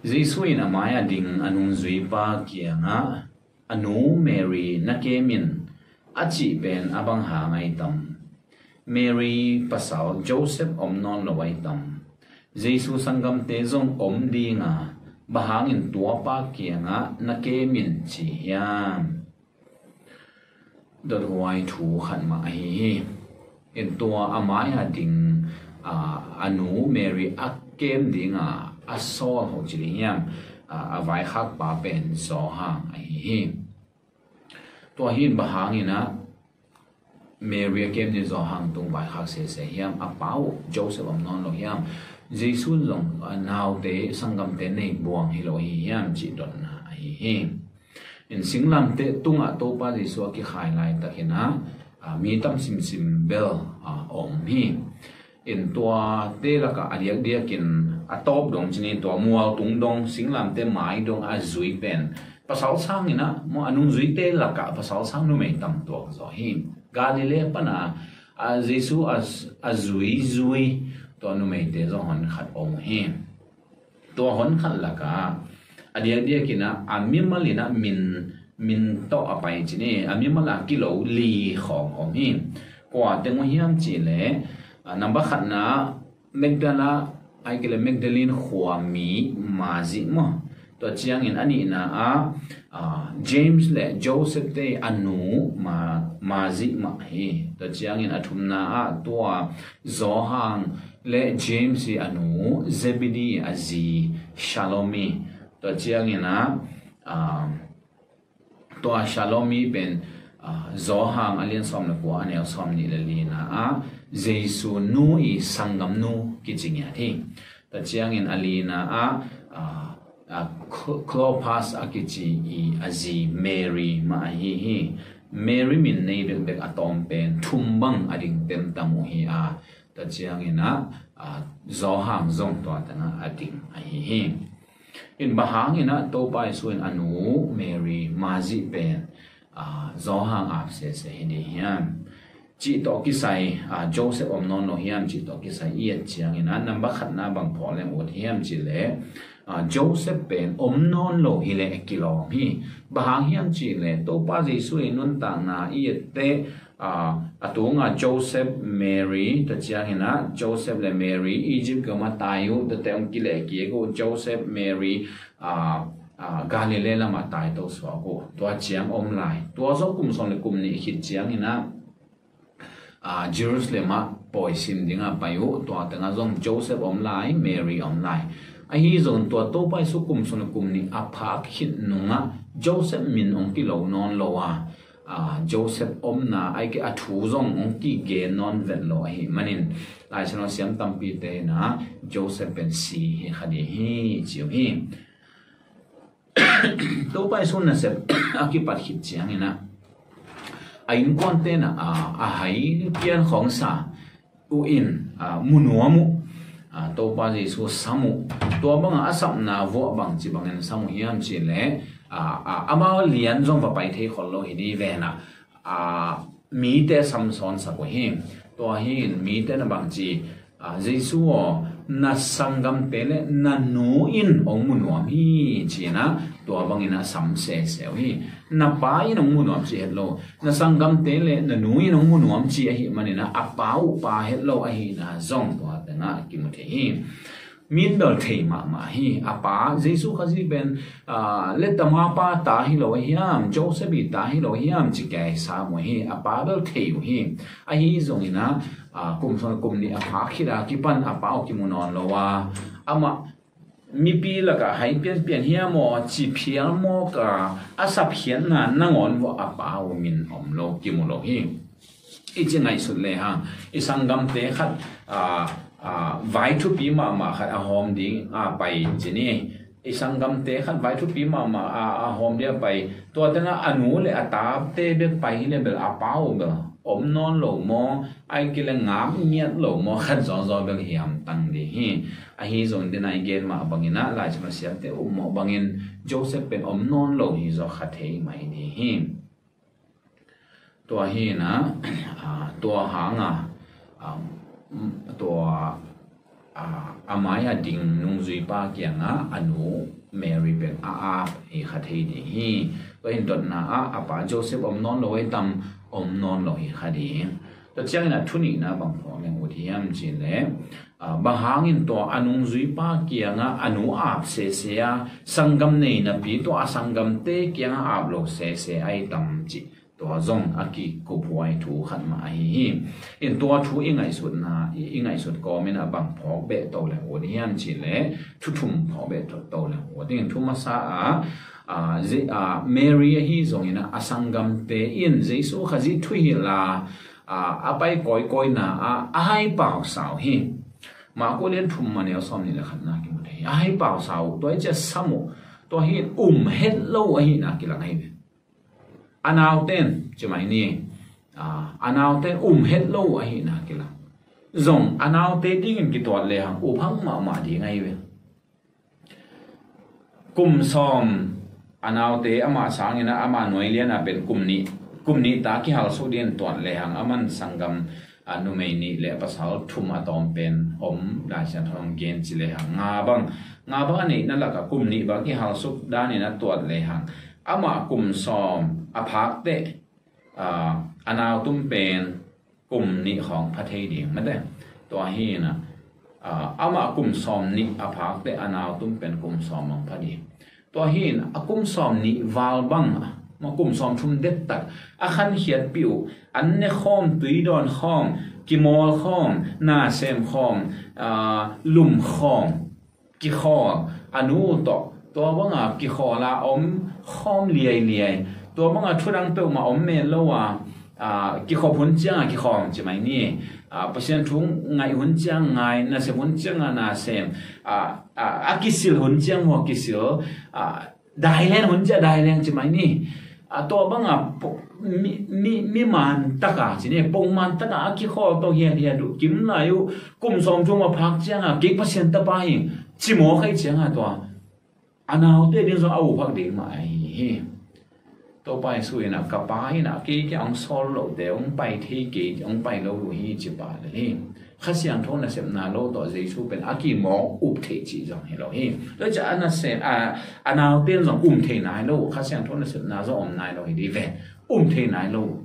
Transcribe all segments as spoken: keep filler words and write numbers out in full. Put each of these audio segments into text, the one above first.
Jesu in a mai-a ding a nungzuipa kiangah, "A nu Mary na kem in," a cih pen a bang hang ahi tam? Mary pasal Joseph om nawn lo ahi tam? Jesu sanggamte zong om dinga, bang hangin tuapa kiangah na kem in ci hiam? Dothuai thu khat mah ahi hi. In tua a mai-a ding, a, a nu Mary a kem dinga a sawl ho ci ding hiam? A, a vaikhakpa pen Johan ahi hi. Tua hi in bang hangin ah Mary a kem ding Johan tung vaikhak sese hiam? A pa uh Joseph om nawn lo hiam? Jesu zong, a, naute sanggamte nei buang hi lo ahi hiam cih dotna ahi hi. In singlamteh tungah Topa Jesu a kikhai laitakin ah, a, mi tam simsim bel, a, om hi. In tuate lakah a diakdiakin a tawp dong ci ni, tua mual tung dong, singlamteh mai dong a zui pen pasal sangin ah, maw, a nungzuite lakah pasal sang numei tam tuak zaw hi. Galilee pana, a, Jesu a, a zuizui tua numeite zong hon khat om uh hi. Tua hon khat lakah a diakdiakin ah, a mimal in ah min, min tawh a pai ci ni, a mimal a kilo li khawng om hi. Kua teng uh hiam cih leh, a, namba khatna Magdala, ahih kei leh Magdalene khua mi Mary maw. Tua ciangin a nihna ah, a, James le Joseph te a nu Ma-, Mary mah hi. Tua ciangin a thumna ah tua Johan le James i a nu Zebedee a zi Salome. Tua ciangin ah, a, tua Salome pen, a, Johan a lian sawm le kua, a neu sawm nih le lina ah Jesu nu i sanggamnu kici ngiat hi. Tua ciangin a lina ah, a, a, Cl-, Clopas a kici i a zi Mary mah ahi hi. Mary min nei bekbek a tawm pen thum bang a ding temtam uh hi a, tua ciangin ah, a, Johan zong tua tengah a ding ahi hi. In bang hangin ah Topa Jesu in a nu Mary Mary pen, a, Johan ap sese hi ding hiam? Cih tawh kisai, a, Joseph om nawn lo hiam cih tawh kisai i et ciangin ah, namba khatna bang phaw leng ut hiam cih leh, a, Joseph pen om nawn lo hi leh kilawm hi. Bang hang hiam cih leh Topa Jesu i nuntakna i et teh, a, a tunga Joseph, Mary, tua ciangin ah Joseph le Mary Egypt gam ah tai uh, tuate hong kileh kik uh, Joseph, Mary, a, a, Galilee lamah tai to suak uh. Tua ciang om lai. Tua zawh kum sawm le kum nih khit ciangin ah, a, Jerusalem ah pawi sim dingah pai uh. Tua tengah zong Joseph om lai, Mary om lai. Ahi zongin tua Topa Jesu kum sawm le kum nih a phak khit nungah Joseph min hong kilo nawn lo a, a, Joseph omna ahih kei a thu zong hong kigen nawn vet lo ahih manin, Lai Siangtho siam tampite in ah Joseph pen si hi kha ding hi ci uh hi. Topa Jesu nasep a kipat khit ciangin ah, a innkuante in ah, a, a hai pian khawng sa uh in, a, mu nuam uh. A, Topa Jesu sam uh. Tua bangah a sapna vuah bangci bangin sam uh hiam cih leh, a, a, amau lian zong va pai thei khol lo hi ding ven ah, a, mite sam sawnsak uh hi. Tua hi in mite in a bangci, a, Jesu aw, na sanggamte le na nu in hong mu nuam hi ci-in ah, tua bangin ah sam sese uh hi. Na pa in hong mu nuam ci het lo, na sanggamte le na nu in hong mu nuam ci ahih manin ah, a pa uh pa het lo ahihna zong tua tengah kimu thei hi. Min bel thei mahmah hi. A pa Jesu Khazih pen, a, le tama pa ta hi lo ahi hiam, Joseph i ta hi lo ahi hiam ci kei sam uh hi. A pa bel thei uh hi. Ahi zongin ah, a, kum sawm kum nih a phak khit a kipan a pa uh kimu nawn lo a, amah mipi lakah hai pianpian hiam aw ci phial mawk a, a sapkhiatna nangawn vuah a pa uh min om lo, kimu lo hi. I ci ngaihsut lehang, i sanggamte khat, a, a, vai thupi mahmah khat a hawm ding a pai ci ni. I sanggamte khat vai thupi mahmah a, a hawm ding a pai. Tua tengah a nu le a tate bek pai hi leh bel a pa uh bel om nawn lo maw, ahih kei leh ngak ngiat lo maw, khat zawzaw bel hiam tang ding hi. Ahi zongin dena i gen mah bangin ah, Lai Siangtho siamte upmawh bangin Joseph pen om nawn lo hi zaw kha thei mai ding hi. Tua hi in ah, a, tua hanga, a, tua a, a mai-ah ding nungzuipa kiangah a nu Mary pen a ap hi kha thei ding hi. Tua hi in dotna ah a pa Joseph om nawn lo ahi tam? Om nawn lo hi kha ding. Tua ciangin a thu nihna bang phawk leng ut hiam cih leh, a, bang hangin tua a nungzuipa kiangah a nu ap sese a, sanggam nei napi tua a sanggamte kiangah ap lo sese ahi tam cih, tua zong a kikuphuai thu khat mah ahi hi. In tua thu i ngaihsutna, i, i ngaihsut kawmin a bang phawk beh to leng ut hiam cih leh thu thum phawk beh to, to leng ut. In thu masa ah, a, Mary ahi zongin a, a sanggamte in Jesu Khazih thuhilh a, a, a pai kawikawina ah a hai pausau hi. Marku lian thum a neu sawm nih le khatna kimu thei hi. A hai pausau, tua hi ciah sam uh, tua hi um het lo ahihna kilang ahi ve. A naute in, ci mai ni, a, a naute in um het lo ahihna kilang. Zong a naute dingin kituat lehang up hang mahmah ding ahi ve. Kum sawm a naute amah sangin a, amah nuai lian a pen kum nih, kum nih ta kihalsuk dingin tuat lehang aman sanggam, a, numei nih le pasal thum a tawm pen om, Lai Siangtho in gen ci lehang nga bang, nga bang a neihna lakah kum nih bang kihalsuk danin a tuat lehang amah kum sawm a phak teh, a, a nautum pen kum nih khawng pha thei ding mate. Tua hi in a, a, amah kum sawm nih a phak teh a nautum pen kum sawm hong pha ding. Tua hi in a kum sawm nih val bang, ma kum sawm thum dektak a khankhiatpih uh, an ne khawm, tui dawn khawm, kimawl khawm, na sem khawm, a, lum khawm, kikhawl, a nu tawh tua banga kikhawl a om khawm liailiai. Tua banga thu dang peuhmah om mel lo a, a, kikhop hun cianga kikhawm ci mai ni. A, Pasian thu ngaih hun ciang ngaih, nasem hun cianga nasem, a, a, a kisil hun ciang maw kisil, a, daileng hun ciang daileng ci mai ni. A, tua banga po-, mi, mi, mi man taka ci ni, pongman taka a kikhawl tawh hiathiat uh, kim lai uh, kum sawm thum a phak cianga kei Pasian tapa hi, ci mawk ahi cianga tua a naute ding zong a uphak ding mah ahi hi. Topa Jesu in a, ka Pa in a, kei kiang hong sawl lote hong pai thei kei, hong pai lo uh hi, ci pah lel hi. Kha Siangtho nasepna lo tawh Jesu pen a kimawk up theih cih zong hi lo hi. Tua ciah a nasem, a, a naute in zong um thei nai lo uh, Kha Siangtho nasepna zong om nai lo hi dih ve. Um thei nai lo uh.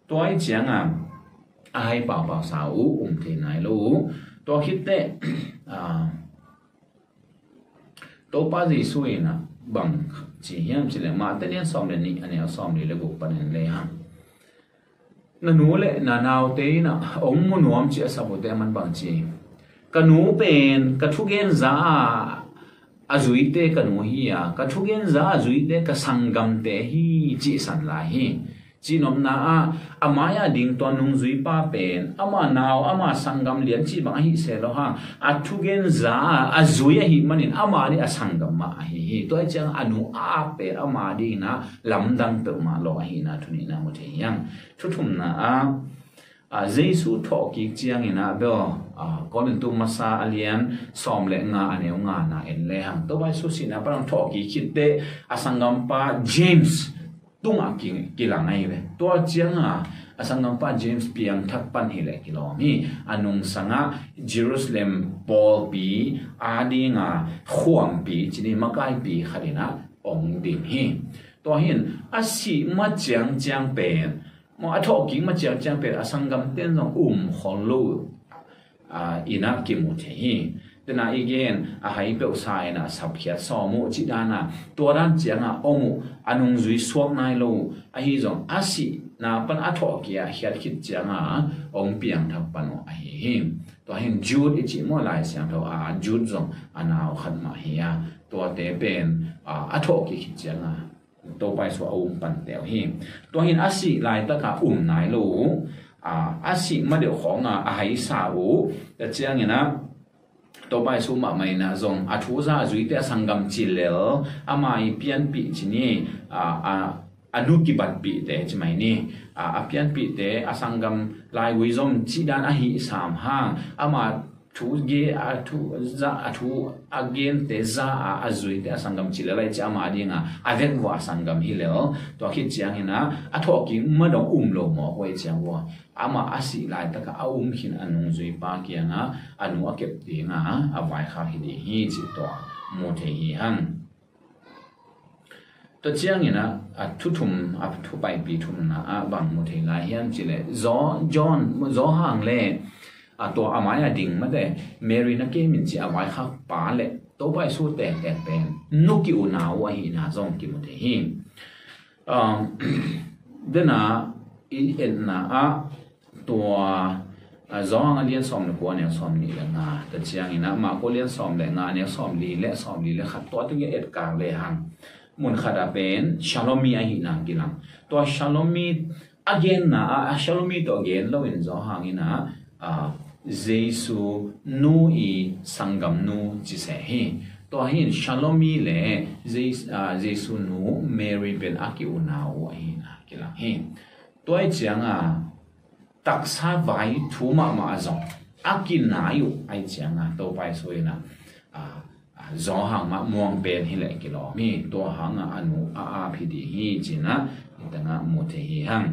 Tua ahih cianga a hai paupau sa uh, um thei nai lo uh. Tua khit teh, a, Topa Jesu in a bang ci hiam cih leh, Mate lian sawm le nih, a neu sawm li le guk panin lehang, na nu le na naute in a hong mu nuam cih a sap uh teh aman bang ci, ka nu pen ka thugen za a, a zuite ka nu hi a, ka thugen za a zuite ka sanggamte hi, cihsan lai hi. Cihnopna ah, a mai-ah ding tua nungzuipa pen ama nau, ama sanggam lian cih bang ahih se lo hang, a thugen za a zui ahih manin ama nih a sanggam mah ahi hi. Tua ahih ciang a nu a ap pen ama dingin a lamdang peuhmah lo ahihna thu nihna mu thei hi hang. Thu thumna ah, a, Jesu thawhkik ciangin a bel, a, Korintu masa a lian sawm le nga a neu ngana en lehang, Topa Jesu sihna pan hong thawhkik khit teh a sanggampa James tungah ki, kilang ahi ve. Tua cianga a sanggampa James piangthak pan hileh kilawm hi. A nungsangah Jerusalem pawlpi a dinga khuampi, ci ni, makaipi khat in a hong ding hi. Tua hi in a sih ma ciangciang pen, maw, a thawhkik ma ciangciang pen a sanggamte in zong um khol lo, a, in a kimu thei hi. Tena i gen a hai peuhsa in a sapkhiat sawm uh cih dan a, tua dan cianga om uh, a nungzui suak nai lo uh, ahi zong a sihna pan a thawhkik a khiat khit cianga hong piangthak pan uh ahi hi. Tua hi in Jude i cih maw, Lai Siangtho a Jude zong a nau khat mah hi a, tuate pen, a, a thawhkik khit cianga Topa Jesu a um pan teh uh hi. Tua hi in a sih laitaka um nai lo uh, a, a sih ma deuh khawnga a haisa uh, tua ciangin a Topa Jesu mahmah in a zong a thu za a zuite a sanggam ci lel, ama i pianpih ci ni, a, a, a nu kibatpihte ci mai ni, a, a pianpihte a sanggam laigui zom cih dan a hih sam hang, ama thu ge a thu za a thu a gente za a a zuite a sanggam cih le lai ci ama dinga a vekvua a sanggam hi lel. Tua khit ciangin a a thawhkik ma dong um lo mawk uh ahih ciang vua ama a sih laitaka a um khin a nungzuipa kianga a nu a kep dinga a vaikhak hi ding hi cih tua mu thei hi hang. Tua ciangin a, a thu thum, a thu paipi thumna ah bang mu thei lai hiam cih leh Zo-, John, Johan le a tua a mai-a ding mate Mary na kem in ci a vaikhak pa le Topa Jesu tektek pen nu ki-unau ahihna zong kimu thei hi. Um, dena i etna ah tua, a, Johan a lian sawm le kua a neu sawm nih le nga, tua ciangin a Marko lian sawm le nga a neu sawm li le sawm li le khat tua teng i et kang le hang mun khat a pen Salome ahihna kilang. Tua Salome a genna a, a Salome tawh gen loin Johan in a, a, Jesu nu i sanggamnu ci seh hi. Tua hi in Salome le Jes-, a, Jesu nu Mary pen a ki-unau uh ahihna kilang hi. Tua ahih cianga taksa vai thu mahmah a zong a kinai uh ahih cianga Topa Jesu in a, a, a, Johan mah muang pen hi leh kilawm hi. Tua hanga a nu a ap hi ding hi cih na hi tengah mu thei hi hang.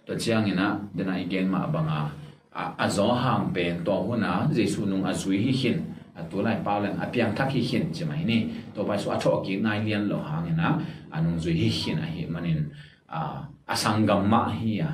Tua ciangin a dena i gen mah banga a, a Johan pen tua huna Jesu nung a zui hi khin, a tulai pau leng a piangthak hi khin ci mai ni. Topa Jesu a thawhkik nai lian lo hangin a a nungzui hi khin ahih manin a, a sanggam mah hi a,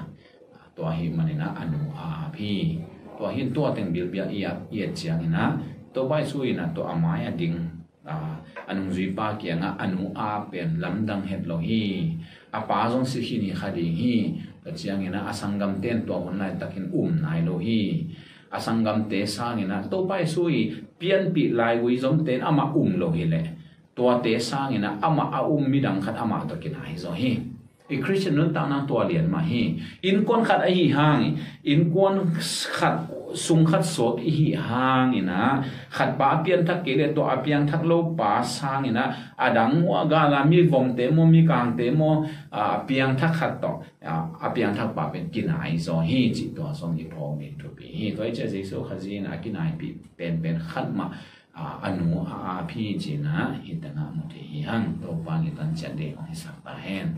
tua ahih manin a a nu a ap hi. Tua hin tua teng bilbia i et, i et ciangin a Topa Jesu in a tua a mai-a ding, a, a nungzuipa kiangah a nu a ap pen lamdang het lo hi. A pa zong si khin hi kha ding hi. Tua ciangin a a sanggamte in tua hun laitakin um nai lo hi. A sanggamte sangin a Topa Jesu i pianpih laigui zomte in amah um lo hi leh tuate sangin a amah a um midang khat amah tawh kinai zaw hi. I Khristian nuntakna tua lian mah hi. Innkuan khat ahi hang, innkuan khat sung khat suak i hi hangin a khatpa a piangthak kei le tua a piangthak lo pa sangin a a dang uh a gala mi vomte maw mi kangte maw a piangthak khat tawh a, a piangthak pa pen kinai zaw hi cih tua zong i phawk ding thupi hi. Tua i cia Jesu Khazih in a kinaipih penpen khat mah a, a nu a ap hi cih na hi tengah mu thei hi hang. Topa in i tan ciat ding hong hisak ta hen.